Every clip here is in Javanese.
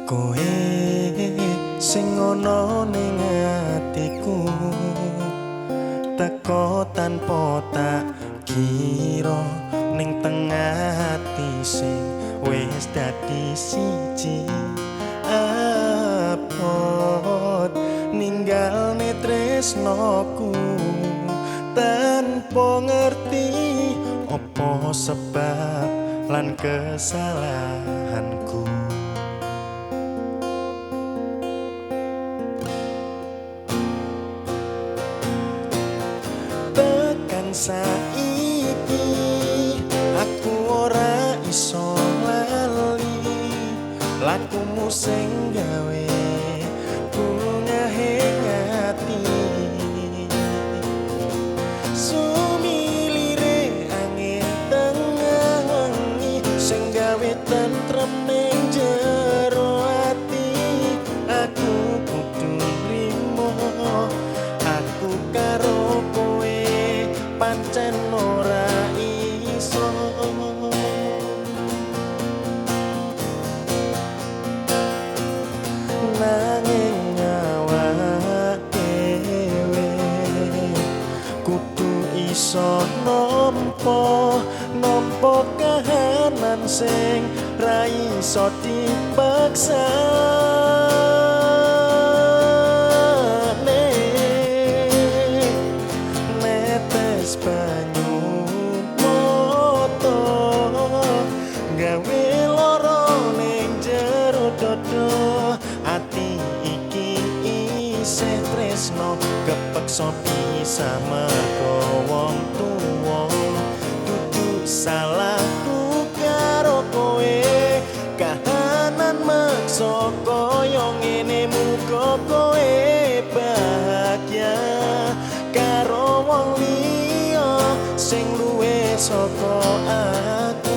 Kowe sing ana ning atiku teko tanpa tak kira ning tengah ati sing wis dadi siji. Apot ninggalne tresnoku tanpa ngerti opo sebab lan kesalahanku. Tekan saiki aku ora iso lali lakumu sing gawe bungahe ati. Sumilire angin tengah wengi sing gawe tentrem ning jero ati. Aku kudu nrimo aku karo kowe pancen ora iso. Nanging awak dhewe kudu iso nampa nampa kahanan sing ra iso dipaksa. Netes banyu moto gawe loro ning jero dodo. Ati iki isih tresno kepeksa pisah mergo wong tuwa. Dudu salahku karo kowe kahanan meksa kaya ngene. Muga kowe bahagia karo wong liya sing luwih saka aku.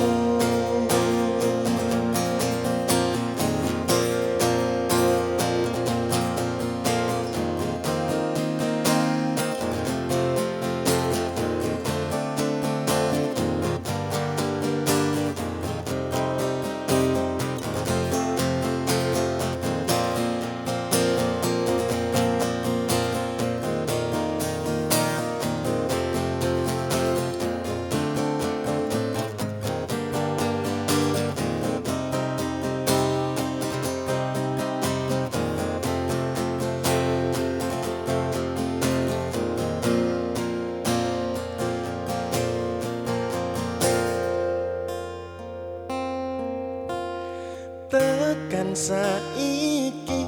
Tekan saiki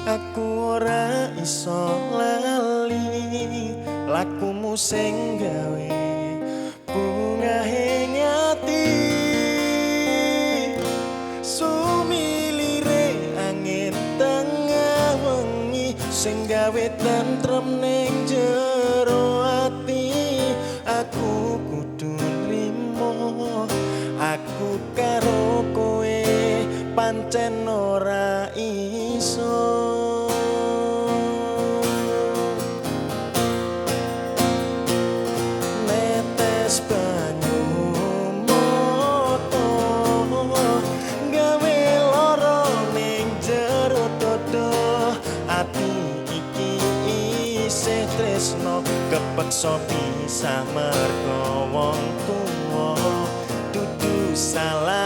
aku ora iso lali lakumu sing gawe bungahe ati. Sumilire angin tengah wengi sing gawe tentrem ning jero ati. Aku kudu nrimo aku karo kowe pancen ora iso. Netes banyu moto gawe loro ning jero dodo. Ati iki isih tresno kepeksa pisah mergo wong tuwa. Dudu salah